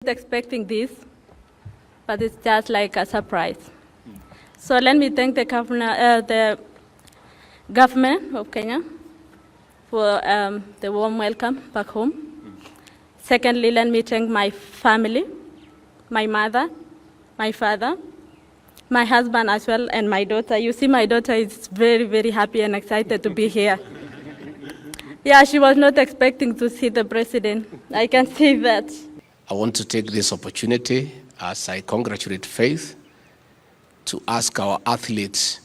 Expecting this, but it's just like a surprise. So let me thank the governor, the government of Kenya for the warm welcome back home. Secondly, let me thank my family, my mother, my father, my husband as well, and my daughter. You see, my daughter is very, very happy and excited to be here. Yeah, she was not expecting to see the president. I can see that. I want to take this opportunity as I congratulate Faith to ask our athletes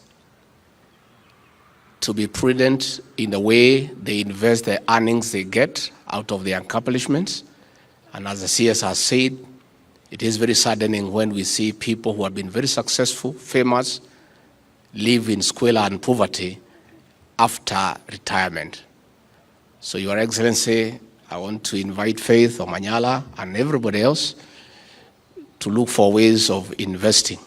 to be prudent in the way they invest the earnings they get out of their accomplishments. And as the CS has said, it is very saddening when we see people who have been very successful, famous, live in squalor and poverty after retirement. So, Your Excellency, I want to invite Faith Omanyala and everybody else to look for ways of investing.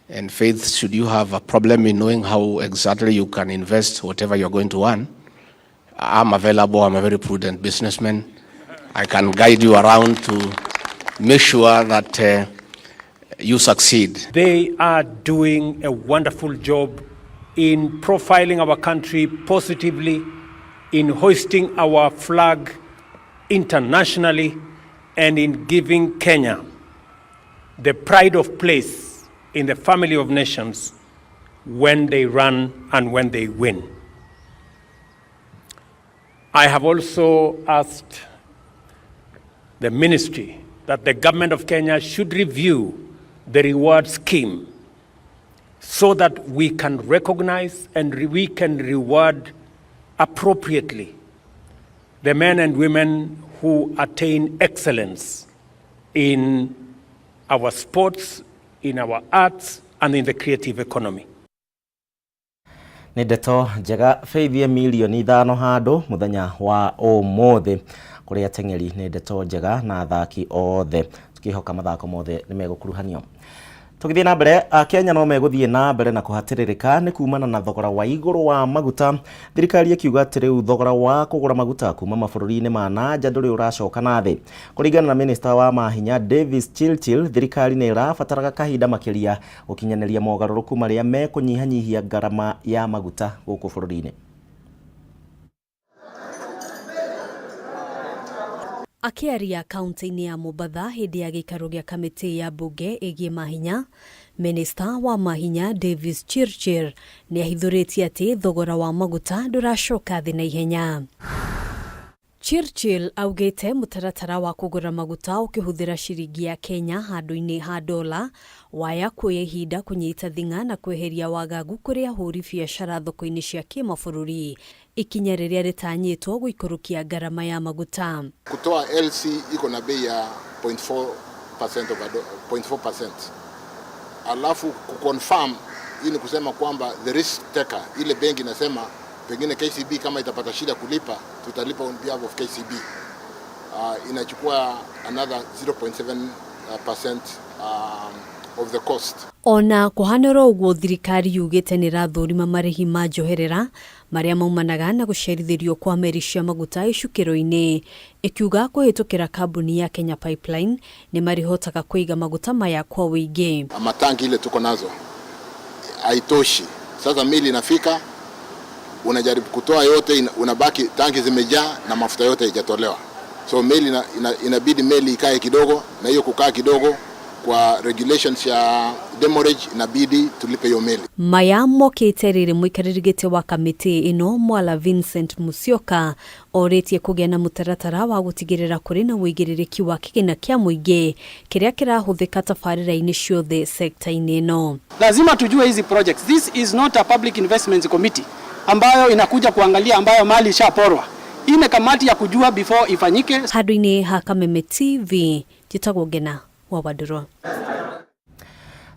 And Faith, should you have a problem in knowing how exactly you can invest whatever you're going to earn, I'm available. I'm a very prudent businessman. I can guide you around to make sure that you succeed. They are doing a wonderful job in profiling our country positively, in hoisting our flag internationally, and in giving Kenya the pride of place in the family of nations when they run and when they win. I have also asked the ministry that the government of Kenya should review the reward scheme so that we can recognize and we can reward appropriately the men and women who attain excellence in our sports, in our arts, and in the creative economy. Nĩ ndeto njega, Faith, 5 milioni handũ mũthenya wa ũmũthĩ kũrĩ ateng'eri. Nĩ ndeto njega na athaki othe, tukihoka mathako mothe nĩ megũkuruhanio. Tũgĩthiĩ na mbere, Akenya no megũthiĩ na mbere na kũhatĩrĩrĩka nĩ kumana na thogora wa igũrũ wa maguta, thirikari ĩkiuga atĩ rĩu thogora wa kũgũra maguta kuma mabũrũri-inĩ ma na nja ndũrĩ ũracoka na thĩ. Kũringana na minista wa mahinya Davis Chirchir, thirikari nĩ ĩrabataraga kahinda makĩria gũkinyanĩria mogarũrũku marĩa mekũnyihanyihia ngarama ya maguta gũkũ bũrũri-inĩ. Akĩaria kaunti-inĩ ya Mombatha hĩndĩ ya gĩikaro gĩa kamĩtĩ ya mbunge ĩgiĩ mahinya, minista wa mahinya Davis Chirchir nĩ ahithũrĩtie atĩ thogora wa maguta ndũracoka thĩ na ihenya. Chirchir augĩte mũtaratara wa kũgũra maguta ũkĩhũthĩra ciringi ya Kenya handũ-inĩ ha dola waya kuoya ihinda kũnyita thing'a na kweheria wagagu kũrĩ ahũri biacara thoko-inĩ cia kĩmabũrũri, ikinya rĩrĩa rĩtanyĩtwo gũikũrũkia ngarama ya maguta. Kutoa LC iko na bei ya 0.4% of 0.4%. Alafu kuconfirm, hii ni kusema kwamba the risk taker, ile benki inasema pengine KCB kama itapata shida kulipa, tutalipa on behalf of KCB. Inachukua another 0.7% of the cost. Ona kũhana oro ũguo, thirikari yugĩte nĩ ĩrathũrima marĩhi ma njoherera marĩa maumanaga na gũcerithĩrio kwa meri cia maguta icukĩro-inĩ, ĩkiuga kũhĩtũkĩra kambuni ya Kenya Pipeline nĩ marĩhotaga kũiga maguta maya kwa ũingĩ. Matangi ile tuko nazo haitoshi. Sasa meli inafika, unajaribu kutoa yote, unabaki tanki zimejaa na mafuta yote haijatolewa. So meli inabidi meli ikae kidogo, na hiyo kukaa kidogo kwa regulations ya demurrage inabidi tulipe hiyo meli. Maya mokĩte rĩrĩ mũikarĩri gĩtĩ wa kamĩtĩ ĩno Mwala Vincent Musyoka orĩtie kũgĩa na mũtaratara wa gũtigĩrĩra kũrĩ na ũigĩrĩrĩki wa kĩgĩna kĩa mũingĩ kĩrĩa kĩrahũthĩka tabarĩra-inĩ ciothe sekta-inĩ ĩno. Lazima tujue hizi projects. This is not a public investments committee ambayo inakuja kuangalia ambayo mali ishaporwa. Hii ni kamati ya kujua before ifanyike. Handũ-inĩ ha Kameme TV, njĩtagwo Ngena wa Wandũrũ.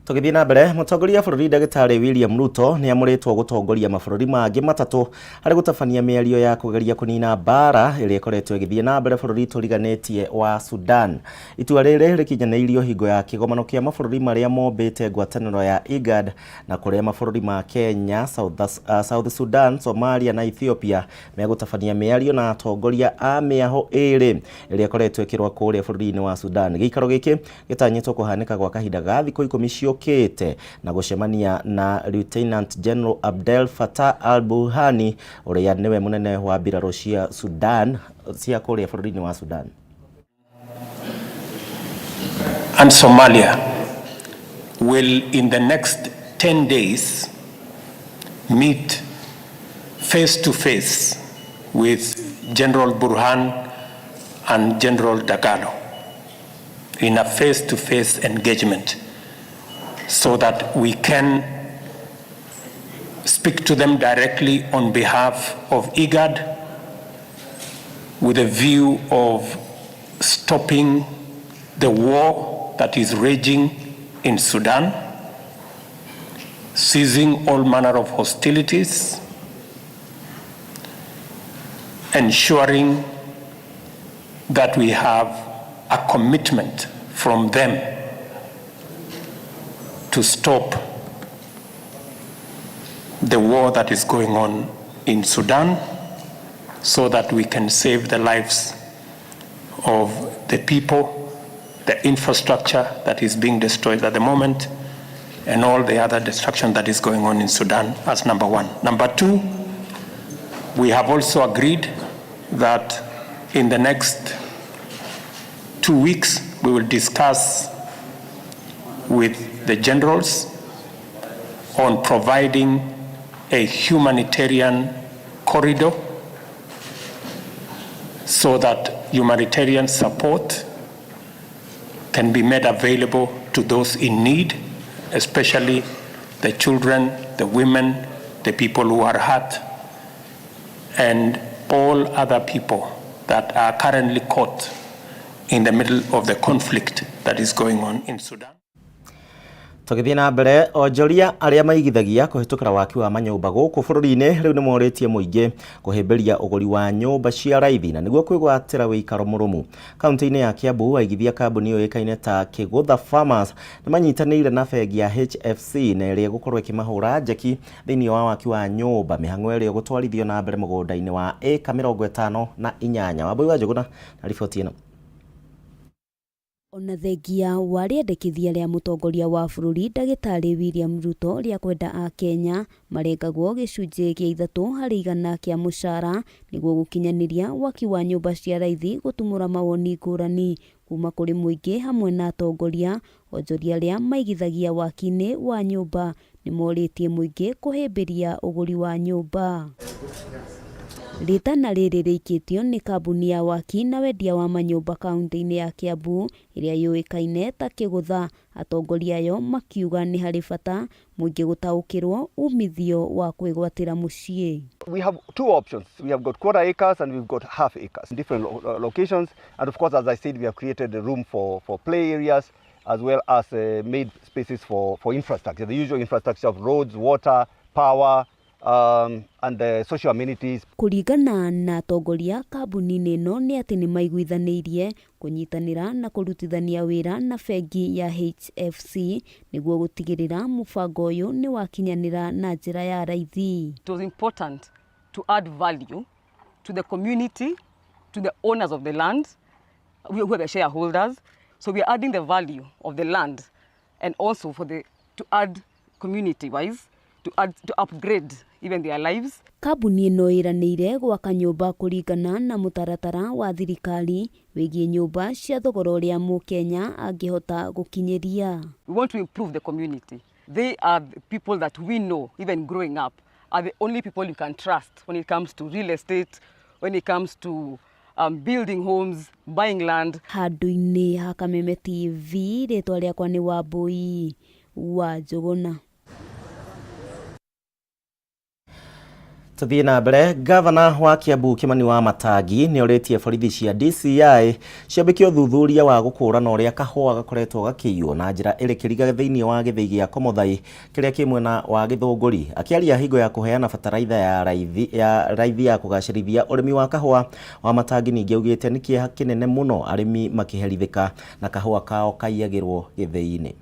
Tũgĩthiĩ na mbere, mũtongoria wa bũrũri Ndagĩtarĩ William Ruto nĩ amũrĩtwo gũtongoria mabũrũri mangĩ matatũ harĩ gũtabania mĩario ya kũgeria kũnina mbaara ĩrĩa ĩkoretwo ĩgĩthiĩ na mbere bũrũri tũriganĩtie wa Sudan. Itua rĩrĩ rĩkinyanĩirio hingo ya kĩgomano kĩa mabũrũri marĩa mombĩte ngwatanĩro ya IGAD na kũrĩa mabũrũri ma Kenya, South, South Sudan, Somalia na Ethiopia megũtabania mĩario na atongoria a mĩaho ĩrĩ ĩrĩa ĩkoretwo ĩkĩrũa kũrĩa bũrũri-inĩ wa Sudan. Gĩikaro gĩkĩ gĩtanyĩtwo kũhanĩka gwa kahinda ga thikũ 10 ciũkĩte na gũcemania na Lieutenant General Abdel Fattah al-Burhani ũrĩa nĩwe mũnene wa mbirarũ cia Sudan cia kũrĩa bũrũri-inĩ wa Sudan. And Somalia will in the next 10 days meet face to face with General Burhan and General Dagalo in a face-to-face engagement so that we can speak to them directly on behalf of IGAD with a view of stopping the war that is raging in Sudan, ceasing all manner of hostilities, ensuring that we have a commitment from them to stop the war that is going on in Sudan so that we can save the lives of the people, the infrastructure that is being destroyed at the moment, and all the other destruction that is going on in Sudan as number one. Number two, we have also agreed that in the next 2 weeks, we will discuss with the generals on providing a humanitarian corridor so that humanitarian support can be made available to those in need, especially the children, the women, the people who are hurt, and all other people that are currently caught in the middle of the conflict that is going on in Sudan. Tũgĩthiĩ na mbere, onjoria arĩa maigithagia kũhĩtũkĩra waki wa manyũmba gũkũ bũrũri-inĩ rĩu nĩ morĩtie mũingĩ kũhĩmbĩria ũgũri wa nyũmba cia raithi na nĩguo kwĩgwatĩra wĩikaro mũrũmu. Kaunti-inĩ ya Kiambu, aigithia kambuni yũĩkaine ta Kĩgũtha Farmers nĩ manyitanĩire na bengi ya HFC na ĩrĩa ĩgũkorwo ĩkĩmahũra njeki thĩinĩ wa waki wa nyũmba, mĩhang'o ĩrĩa ĩgũtwarithio na mbere mũgũnda-inĩ wa ĩka 58. Wambui wa Njũgũna na riboti ĩno. Ona thengia wa rĩendekithia rĩa mũtongoria wa bũrũri Ndagĩtarĩ William Ruto rĩa kwenda Akenya marengagwo gĩcunjĩ gĩa 3% kĩa mũcara nĩguo gũkinyanĩria waki wa nyũmba cia raithi gũtumũra mawoni ngũrani kuma kũrĩ mũingĩ hamwe na atongoria, onjoria arĩa maigithagia waki-inĩ wa nyũmba nĩmorĩtie mũingĩ kũhĩmbĩria ũgũri wa nyũmba. Rĩtana rĩrĩ rĩikĩtio nĩ kambuni ya waki na wendia wa manyũmba kaunti-inĩ ya Kiambu ĩrĩa yũĩkaine ta Kĩgũtha, atongoria ayo makiuga nĩ harĩ bata mũingĩ gũtaũkĩrwo umithio wa kwĩgwatĩra mũciĩ. We have two options. We have got quarter acres and we've got half acres in different locations. And of course, as I said, we have created a room for play areas as well as made spaces for infrastructure, the usual infrastructure of roads, water, power, and the social amenities. Kũringana na atongoria kambuni-inĩ ĩno nĩ atĩ nĩ maiguithanĩirie kũnyitanĩra na kũrutithania wĩra na bengi ya HFC nĩguo gũtigĩrĩra mũbango ũyũ nĩ wakinyanĩra na njĩra ya raithi. It was important to add value to the community, to the owners of the land, who are the shareholders. So we are adding the value of the land and also for the to add community-wise, to upgrade even their lives. Kambuni ĩno ĩranĩire gwaka nyũmba kũringana na mũtaratara wa thirikari wĩgiĩ nyũmba cia thogora ũrĩa mũkenya angĩhota gũkinyĩria. We want to improve the community. They are the people that we know, even growing up, are the only people you can trust when it comes to real estate, when it comes to building homes, buying land. Handũ-inĩ ha Kameme TV, rĩtwa rĩakwa nĩ Wambui wa Njũgũna. Tuthiĩ na mbere. Gavana wa Kiambu Kimani wa Matangi nĩ orĩtie borithi cia DCI ciambĩke ũthuthuria wa gũkũũrana ũrĩa kahũa gakoretwo gakĩiywo na njĩra ĩrĩ kĩriga thĩinĩ wa gĩthĩi gĩa Komothai kĩrĩa kĩ mwena wa Gĩthũngũri. Akĩaria hingo ya kũheana bataraitha ya raithi ya raithi ya kũgacĩrithia ũrĩmi wa kahũa, wa Matangi ningĩ augĩte nĩ kĩeha kĩnene mũno arĩmi makĩherithĩka na kahũa kao kaiyagĩrwo gĩthĩi-inĩ.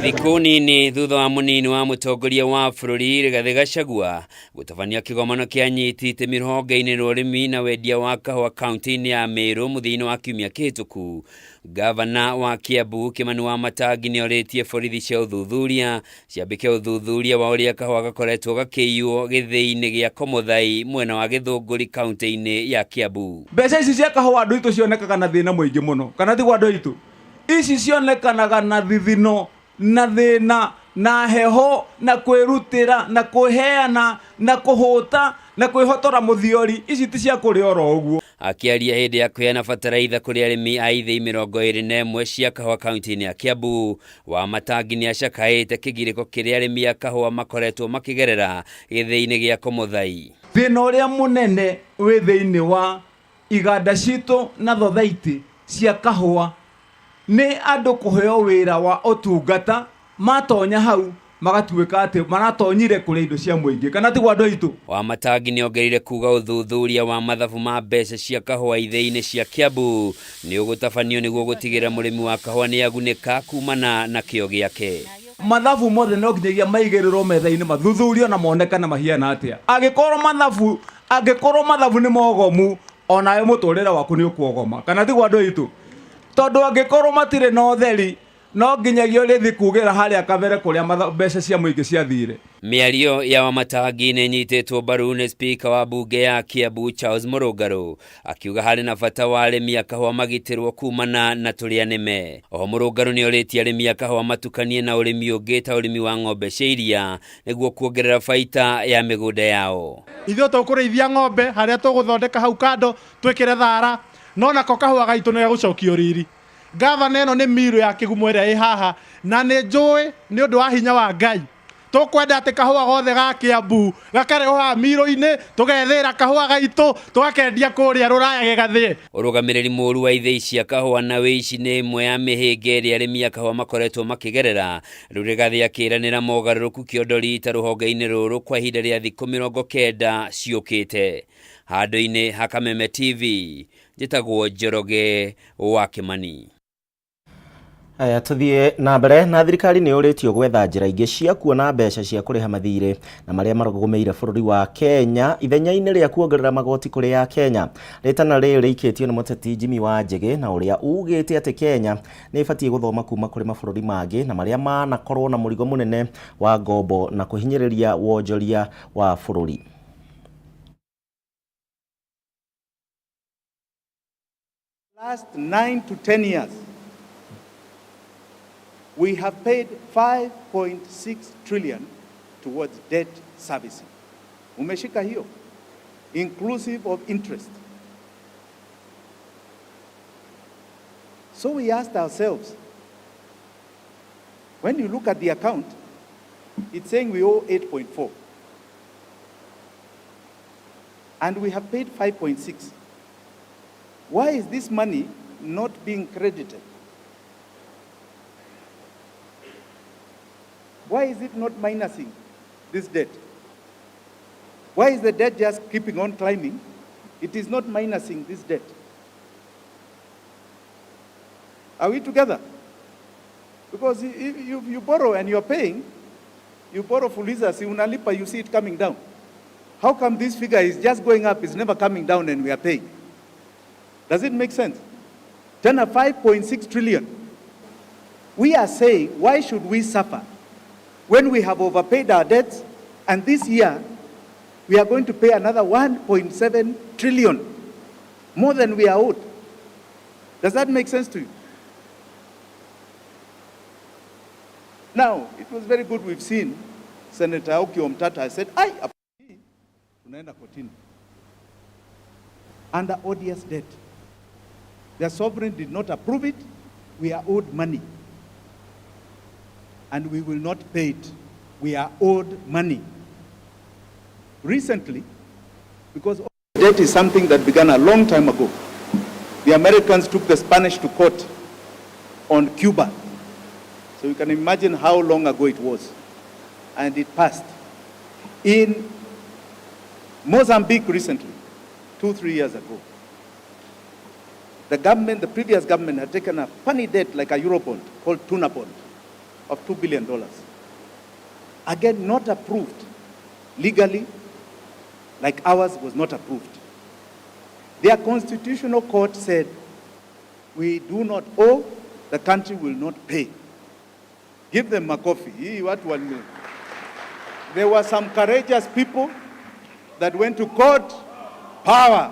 Thikũ nini thutha wa munini wa mũtongoria wa bũrũri Rigathĩ Gachagua gũtabania kĩgomano kĩa anyiti itemi rũhonge-inĩ rwa ũrĩmi na wendia wa kahũa kaunti-inĩ ya Meru mũthia-inĩ wa kiumia kĩhĩtũku, gavana wa Kiambu Kimani wa Matangi nĩ orĩtie borithi cia ũthuthuria ciambĩke ũthuthuria wa ũrĩa kahũa gakoretwo gakĩiywo gĩthĩi-inĩ gĩa Komothai mwena wa Gĩthũngũri kaunti-inĩ ya Kiambu. Mbeca ici cia kahũa andũ aitũ cionekaga na thĩna mũingĩ mũno, kana tiguo andũ aitũ? Ici cionekanaga na thithino na thĩna na heho na kwĩrutĩra na kwĩheana na kũhũta na kwĩhotora mũthiori. Ici ti cia kũrĩa oro ũguo. Akĩaria hĩndĩ ya kũheana bataraitha kũrĩ arĩmi a ithĩi 21 cia kahũa kaunti-inĩ ya Kiambu, wa Matangi nĩ acakaĩte kĩgirĩko kĩrĩa arĩmi a kahũa makoretwo makĩgerera gĩthĩi-inĩ gĩa Komothai. Thĩna ũrĩa mũnene wĩ thĩinĩ wa iganda citũ na thothaitĩ cia kahũa nĩ andũ kũheo wĩra wa ũtungata, matonya hau magatuĩka atĩ maratonyire kũrĩa indo cia mũingĩ, kana tiguo andũ aitũ? Wa Matangi nĩ ongereire kuga ũthuthuria wa mathabu ma mbeca cia kahũa ithĩi-inĩ cia Kiambu nĩ ũgũtabanio nĩguo gũtigĩrĩra mũrĩmi wa kahũa nĩ agunĩka kumana na kĩo gĩake. Mathabu mothe no nginyagia maigĩrĩrwo metha-inĩ mathuthurio na monekane mahiana atĩa. Angĩkorwo mathabu nĩ mogomu, onawe mũtũrĩre waku nĩ ũkuogoma, kana tiguo andũ aitũ? Tondũ angĩkorwo matirĩ na ũtheri, no nginyagia ũrĩthi kugĩra harĩa kabere kũrĩa mbeca cia mũingĩ ciathire. Mĩario ya Wamatangi nĩ ĩnyitĩtwo mbaru nĩ spika wa mbunge ya Kiambu Charles Mũrũngarũ, akiuga harĩ na bata wa arĩmi a kahũa magitĩrwo kumana na tũrĩa nĩme. Oho Mũrũngarũ nĩ orĩtie arĩmi a kahũa matukanie na ũrĩmi ũngĩ ta ũrĩmi wa ng'ombe cia iria nĩguo kuongerera baita ya mĩgũnda yao. Ithuĩ tũkũrĩithia ng'ombe harĩa tũgũthondeka hau kando twĩkĩre thara, no nako kahũa gaitũ nĩ gegũcokio riri. Gavana ĩno nĩ miru ya kĩgumo ĩrĩa ĩ haha, na nĩ njũĩ nĩ ũndũ wa hinya wa Ngai tũkwenda atĩ kahũa gothe ga Kiambu gakarehwo haha miru-inĩ, tũgethĩra kahũa gaitũ tũgakendia kũrĩa rũraya gĩgathĩe. Ũrũgamĩrĩri mũũru wa ithĩi cia kahũa na wĩici nĩ ĩmwe ya mĩhĩnga ĩrĩa arĩmi a kahũa makoretwo makĩgerera. Rĩu Rigathĩ akĩranĩra mogarũrũku kĩondo rita rũhonge-inĩ rũrũ kwa ihinda rĩa thikũ 90 ciũkĩte. Handũ-inĩ ha Kameme TV, njĩtagwo Njoroge wa Kĩmani. Aya, tuthiĩ na mbere na thirikari nĩ yũrĩtio gwetha njĩra ingĩ cia kuona mbeca cia kũrĩha mathirĩ na marĩa marũgũmĩire bũrũri wa Kenya ithenya-inĩ rĩa kuongerera magoti kũrĩ ya Kenya. Rĩtana rĩrĩ rĩikĩtio nĩ mũteti Jimmy Wanjigi na ũrĩa ugĩte atĩ Kenya nĩ ĩbatiĩ gũthoma kuma kũrĩ mabũrũri mangĩ na marĩa manakorwo na mũrigo mũnene wa ngombo na kũhinyĩrĩria wonjoria wa bũrũri. Last 9 to 10 years, we have paid 5.6 trillion towards debt servicing. Umeshika hiyo, inclusive of interest. So we asked ourselves, when you look at the account, it's saying we owe 8.4. And we have paid 5.6. Why is this money not being credited? Why is it not minusing this debt? Why is the debt just keeping on climbing? It is not minusing this debt. Are we together? Because if you borrow and you're paying, you borrow Fuliza, si unalipa, you see it coming down. How come this figure is just going up, it's never coming down and we are paying? Does it make sense? Tena 5.6 trillion. We are saying, why should we suffer when we have overpaid our debts, and this year we are going to pay another 1.7 trillion, more than we are owed? Does that make sense to you? Now, it was very good we've seen Senator Okiya Omtatah said, I tunaenda kotini under odious debt. The sovereign did not approve it. We are owed money. And we will not pay it. We are owed money. Recently, because debt is something that began a long time ago, the Americans took the Spanish to court on Cuba. So you can imagine how long ago it was. And it passed. In Mozambique recently, 2, 3 years ago, the government, the previous government had taken a funny debt like a Eurobond called Tuna Bond of $2 billion. Again, not approved legally, like ours was not approved. Their constitutional court said, "We do not owe, the country will not pay." Give them makofi. Hii watu There were some courageous people that went to court. Power.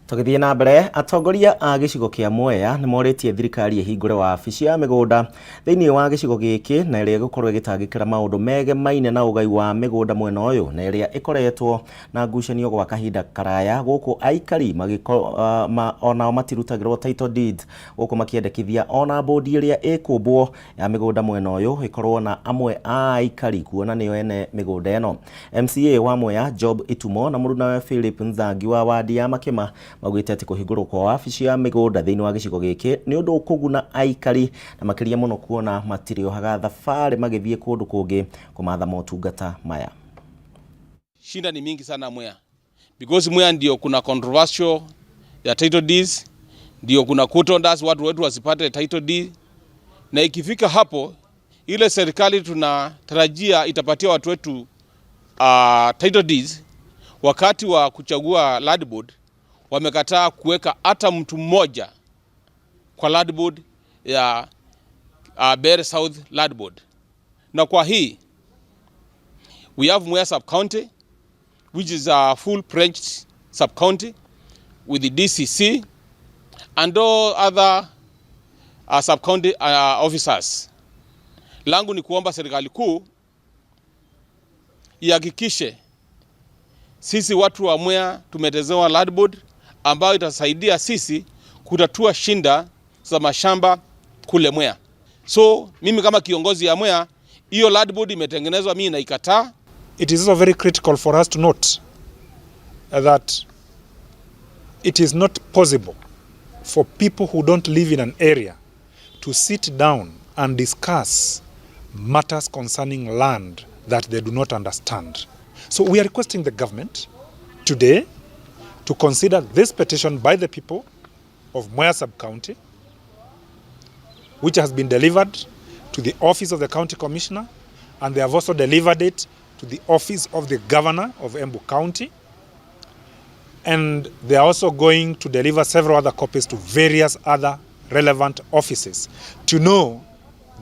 Tũgĩthiĩ na mbere, atongoria a gĩcigo kĩa Mwea nĩ morĩtie thirikari ĩhingũre wabici ya mĩgũnda thĩinĩ wa gĩcigo gĩkĩ na ĩrĩa ĩgũkorwo ĩgĩtangĩkĩra maũndũ megemaine na ũgai wa mĩgũnda mwena ũyũ na ĩrĩa ĩkoretwo na ngucanio gwa kahinda karaya gũkũ aikari onao matirutagĩrwo title deeds, gũkũ makĩendekithia ona bũndi ĩrĩa ĩkũmbwo ya mĩgũnda mwena ũyũ ĩkorwo na amwe a aikari kuona nĩo ene mĩgũnda ĩno. MCA wa Mwea Job Itumo na mũrunawe Philip Nzangi wa wadi ya Makĩma maugĩte atĩ kũhingũrwo kwa wabici ya mĩgũnda thĩinĩ wa gĩcigo gĩkĩ nĩ ũndũ ũkũguna aikari na makĩria mũno kuona matirĩohaga thabarĩ magĩthiĩ kũndũ kũngĩ kũmatha motungata maya. Shinda ni mingi sana Mwea, because Mwea ndio kuna controversial ya title deeds, ndio kuna court orders watu wetu wasipate title deed, na ikifika hapo ile serikali tunatarajia itapatia watu wetu title deeds, wakati wa kuchagua land board wamekataa kuweka hata mtu mmoja kwa land board ya Mbeere South Land Board. Na kwa hii we have Mwea sub county, which is a full branched sub county with the DCC and all other sub county officers. Langu ni kuomba serikali kuu ihakikishe sisi watu wa Mwea tumetengenezewa land board ambayo itasaidia sisi kutatua shinda za mashamba kule Mwea. So mimi kama kiongozi ya Mwea, hiyo land board imetengenezwa, mimi naikataa. It is also very critical for us to note that it is not possible for people who don't live in an area to sit down and discuss matters concerning land that they do not understand. So we are requesting the government today to consider this petition by the people of Mwea sub-county, which has been delivered to the office of the county commissioner, and they have also delivered it to the office of the governor of Embu County. And they are also going to deliver several other copies to various other relevant offices to know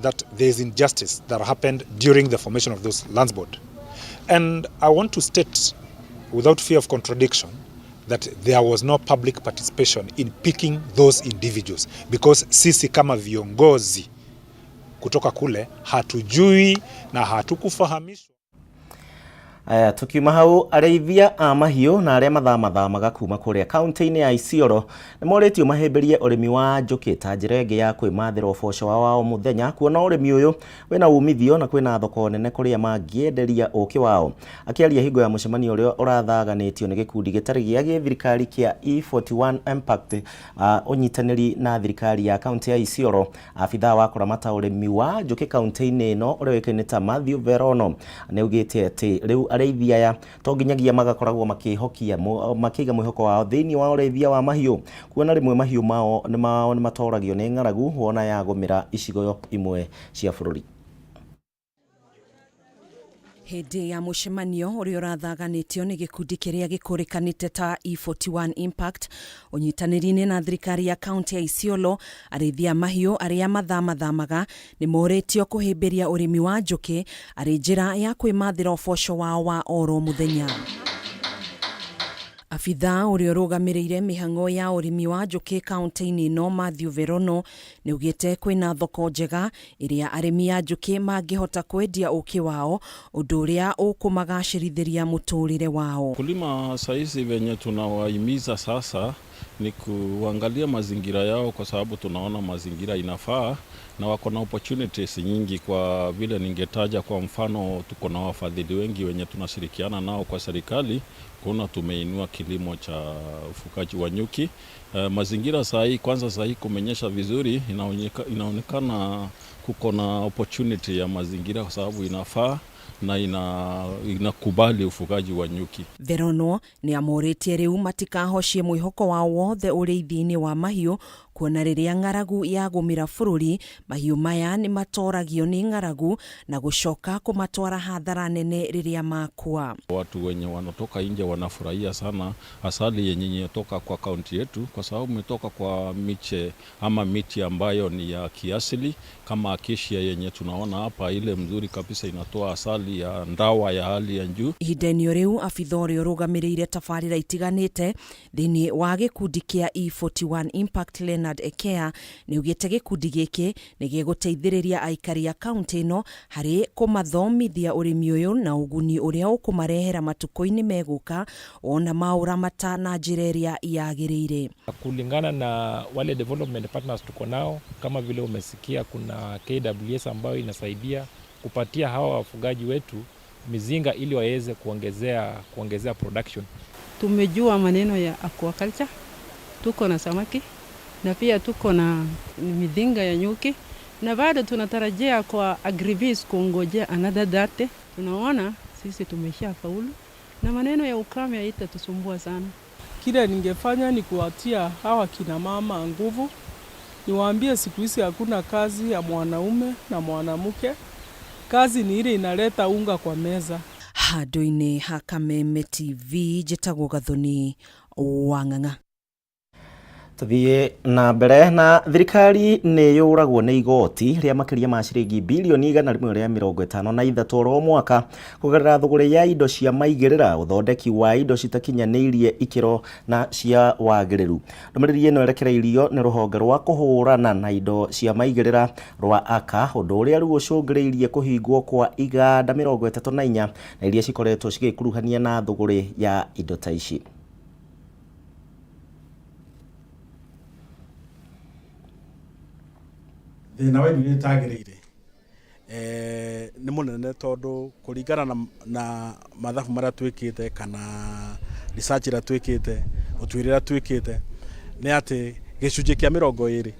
that there is injustice that happened during the formation of those lands board. And I want to state, without fear of contradiction, that there was no public participation in picking those individuals because sisi kama viongozi kutoka kule hatujui na hatukufahamishwa. Aya, tukiuma hau, arĩithia a mahiũ na arĩa mathamathamaga kuma kũrĩa kaunti-inĩ ya Isiolo nĩ morĩtio mahĩmbĩrie ũrĩmi wa njũkĩ ta njĩra ĩngĩ ya kwĩmathĩra ũboco wao wa o mũthenya, kuona ũrĩmi ũyũ wĩna umithio na kwĩna thoko nene kũrĩa mangĩenderia ũkĩ wao. Akĩaria hingo ya mũcemanio ũrĩa ũrathaganĩtio nĩ gĩkundi gĩtarĩ gĩa gĩthirikari kĩa E41 Impact ũnyitanĩri na thirikari ya kaunti ya Isiolo, abithaa wa kũramata ũrĩmi wa njũkĩ kaunti-inĩ ĩno ũrĩa ũĩkaine ta Mathew Verono nĩ augĩte atĩ rĩu arĩithi aya to nginyagia magakoragwo makĩhokia makĩiga mwĩhoko wao thĩinĩ wa ũrĩithia wa mahiũ, kuona rĩmwe mahiũ mao nĩ matoragio nĩ ng'aragu wona yagũmĩra icigo imwe cia bũrũri. Hĩndĩ ya mũcemanio ũrĩa ũrathaganĩtio nĩ gĩkundi kĩrĩa gĩkũrĩkanĩte ta E41 Impact ũnyitanĩri-inĩ na thirikari ya kaunti ya Isiolo, arĩithia mahiũ arĩa mathamathamaga nĩ morĩtio kũhĩmbĩria ũrĩmi wa njũkĩ arĩ njĩra ya kwĩmathĩra ũboco wao wa oro mũthenya. Abithaa ũrĩa ũrũgamĩrĩire mĩhang'o ya ũrĩmi wa njũkĩ kaunti-inĩ ĩno Mathew Verono nĩ augĩte kwĩna thoko njega ĩrĩa arĩmi a njũkĩ mangĩhota kwendia ũkĩ wao, ũndũ ũrĩa ũkũmagacĩrithĩria mũtũrĩre wao. Kulima sahizi venye tunawahimiza sasa Ni kuangalia mazingira yao, kwa sababu tunaona mazingira inafaa na wako na opportunities nyingi. Kwa vile ningetaja kwa mfano, tuko na wafadhili wengi wenye tunashirikiana nao kwa serikali kuona tumeinua kilimo cha ufugaji wa nyuki. Mazingira saa hii, kwanza saa hii kumenyesha vizuri, inaonekana kuko na opportunity ya mazingira kwa sababu inafaa na inakubali ufugaji wa nyuki. Veronwo nĩ amorĩtie rĩu matikahocie mwĩhoko wao wothe ũrĩithi-inĩ wa mahiũ kuona rĩrĩa ng'aragu yagũmĩra bũrũri mahiũ maya nĩ matoragio nĩ ng'aragu na gũcoka kũmatwara hathara nene rĩrĩa makua. Watu wenye wanatoka nje wanafurahia sana asali yenye inatoka kwa kaunti yetu, kwa sababu imetoka kwa miche ama miti ambayo ni ya kiasili kama acacia yenye tunaona hapa, ile mzuri kabisa, inatoa asali ya ndawa ya hali ya juu. Ihinda-inĩ o rĩu abitha ũrĩa ũrũgamĩrĩire tabarĩra itiganĩte thĩinĩ wa gĩkundi kĩa E41 Impact Leonard Ekea nĩ augĩte gĩkundi gĩkĩ nĩ gĩgũteithĩrĩria aikari a kaunti ĩno harĩ kũmathomithia ũrĩmi ũyũ na ũguni ũrĩa ũkũmarehera matukũ-inĩ megũka ona maũramata na njĩra ĩrĩa yagĩrĩire. Kulingana na wale development partners tuko nao, kama vile umesikia kuna KWS ambayo inasaidia kupatia hawa wafugaji wetu mizinga ili waweze kuongezea production. Tumejua maneno ya aquaculture, tuko na samaki na pia tuko na mizinga ya nyuki na bado tunatarajia kwa agrivis kuongojea another date. Tunaona sisi tumesha faulu na maneno ya ukame haitatusumbua sana. Kile ningefanya ni kuwatia hawa kina mama nguvu, niwaambie siku hizi hakuna kazi ya mwanaume na mwanamke, kazi ni ile inaleta unga kwa meza. Handũ-inĩ ha Kameme TV njĩtagwo Gathoni wa Ng'ang'a. Tuthiĩ na mbere na thirikari nĩ yũragwo nĩ igoti rĩa makĩria ma ciringi bilioni 153 oro mwaka kũgerera thũgũrĩ ya indo cia maigĩrĩra ũthondeki wa indo citakinyanĩirie ikĩro na cia wagĩrĩru. Ndũmĩrĩri ĩno ĩrekereirio nĩ rũhonge rwa kũhũrana na indo cia maigĩrĩra rwa AKA, ũndũ ũrĩa rĩu ũcũngĩrĩirie kũhingwo kwa iganda 34 na iria cikoretwo cigĩkuruhania na thũgũrĩ ya indo ta ici. Thĩna wa indo iria itagĩrĩire nĩ mũnene tondũ kũringana na mathabu marĩa twĩkĩte kana research ĩrĩa twĩkĩte, ũtuĩria ũrĩa twĩkĩte nĩ atĩ gĩcunjĩ kĩa 20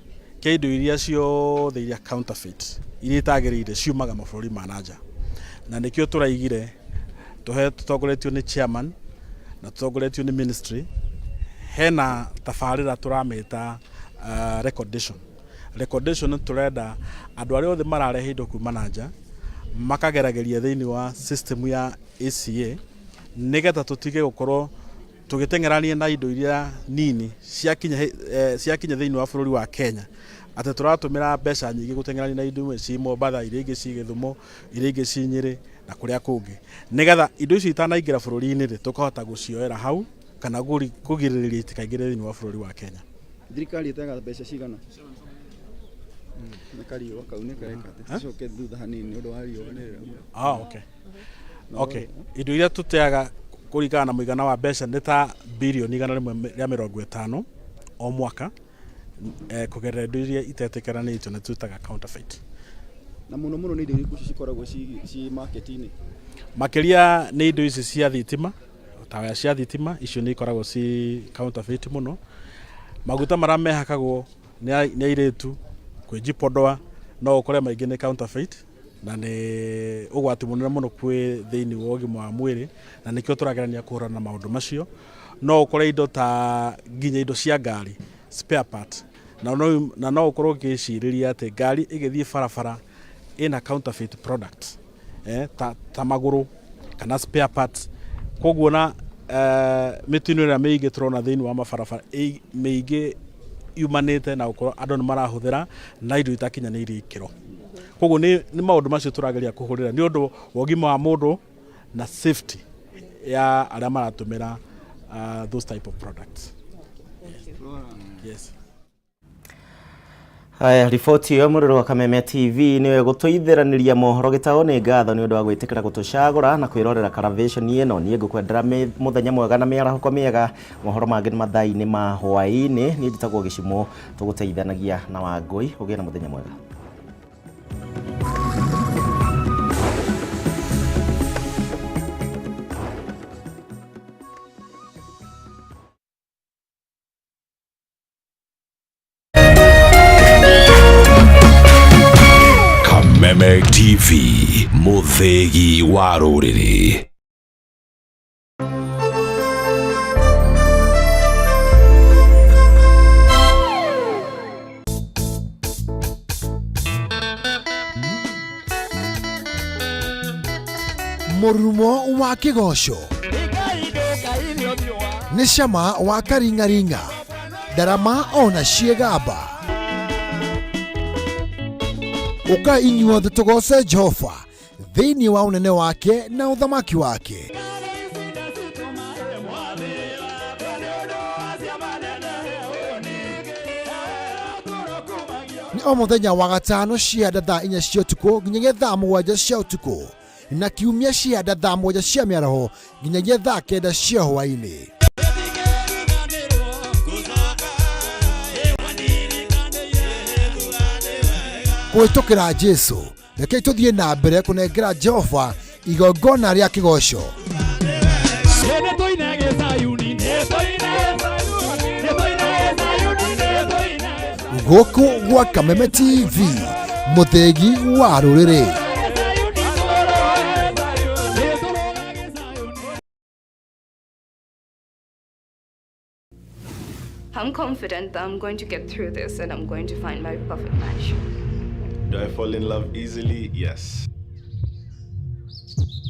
kĩa indo iria ciothe iria counterfeit iria itagĩrĩire ciumaga mabũrũri ma na nja, na nĩkĩo tũraigire tũtongoretio nĩ chairman na tũtongoretio nĩ ministry hena tabarĩra tũramĩta recordation. Recordation turenda andũ arĩa othe mararehe indo kuma na nja makagerageria thĩinĩ wa system ya ACA nĩgetha tũtige gũkorwo tũgĩteng'erania na indo iria nini ciakinya thĩinĩ wa bũrũri wa Kenya, atĩ tũratũmĩra mbeca nyingĩ gũteng'erania na indo imwe ci Mombatha, iria ingĩ ci Gĩthumo, iria ingĩ ci Nyĩrĩ na kũrĩa kũngĩ, nĩgetha indo icio itanaingĩra bũrũri-inĩ rĩ tũkahota gũcioera hau kana kũgirĩrĩria itikaingĩre thĩinĩ wa bũrũri wa Kenya. Thirikari ĩteaga mbeca cigana? Nĩ kariũa kau nĩ kareka tũcoke thutha hanini nĩ ũndũ wa riũa rĩrĩa. Okay. Okay. Indo iria tũteaga kũringana na mũigana wa mbeca nĩ ta birioni 150 o mwaka kũgerera indo iria itetĩkĩranĩtio na twĩtaga counterfeit. Na mũno mũno nĩ indo irĩkũ cikoragwo ci market-inĩ? Makĩria nĩ indo ici cia thitima, ta waya cia thitima, icio nĩ ikoragwo ci counterfeit mũno. Maguta marĩa mehakagwo nĩ airĩtu kwĩjipodoa no ũkore maingĩ nĩ counterfeit na nĩ ũgwati mũnene mũno kwĩ thĩinĩ wa ũgima wa mwĩrĩ, na nĩkĩo tũragerania kũhũrana na maũndũ macio. No ũkore indo ta nginya indo cia ngari spare part, na no ũkorwo ũgĩcirĩria atĩ ngari ĩgĩthiĩ barabara ĩna counterfeit product ta magũrũ kana spare parts, koguo na mĩtino ĩrĩa mĩingĩ tũrona thĩinĩ wa mabarabara mĩingĩ yumanĩte na gũkorwo andũ nĩ marahũthĩra na indo itakinyanĩirie ikĩro. Koguo nĩ maũndũ macio tũrageria kũhũrĩra nĩ ũndũ wa ũgima wa mũndũ na safety ya arĩa maratũmĩra those type of products. Yes. Haya, riboti ĩyo mũrĩrĩ wa Kameme TV nĩwe gũtũithĩranĩria mohoro gĩtaũ. Nĩ ngatho nĩ ũndũ wa gwĩtĩkĩra gũtũcagũra na kwĩrorera Karavation ĩno. Niĩ ngũkwendera mũthenya mwega na mĩarahũko mĩega. Mohoro mangĩ nĩ mathaa-inĩ ma hwaĩ-inĩ. Niĩ njĩtagwo Gĩcimo, tũgũteithanagia na Wangũi. Ũgĩe na mũthenya mwega. Kameme TV, mũthĩgi wa rũrĩrĩ. Mũrurumo wa kĩgoco nĩ cama wa karingaringa, ndarama ona ciĩgamba. Ũka inyuothe tũgoce Jehova thĩinĩ wa ũnene wake na ũthamaki wake. Nĩ o mũthenya wa gatano cia thaa 4 cia ũtukũ nginyagia thaa 7 cia ũtukũ, na kiumia cia thaa 7 cia mĩaraho nginyagia thaa 9 cia hwaĩ-inĩ. Kũhĩtũkĩra Jesu, rekei tũthiĩ na mbere kũnengera Jehova igongona rĩa kĩgoco. Gũkũ gwa Kameme TV, mũthĩgi wa rũrĩrĩ. I'm confident that I'm going to get through this and I'm going to find my perfect match. Do I fall in love easily? Yes.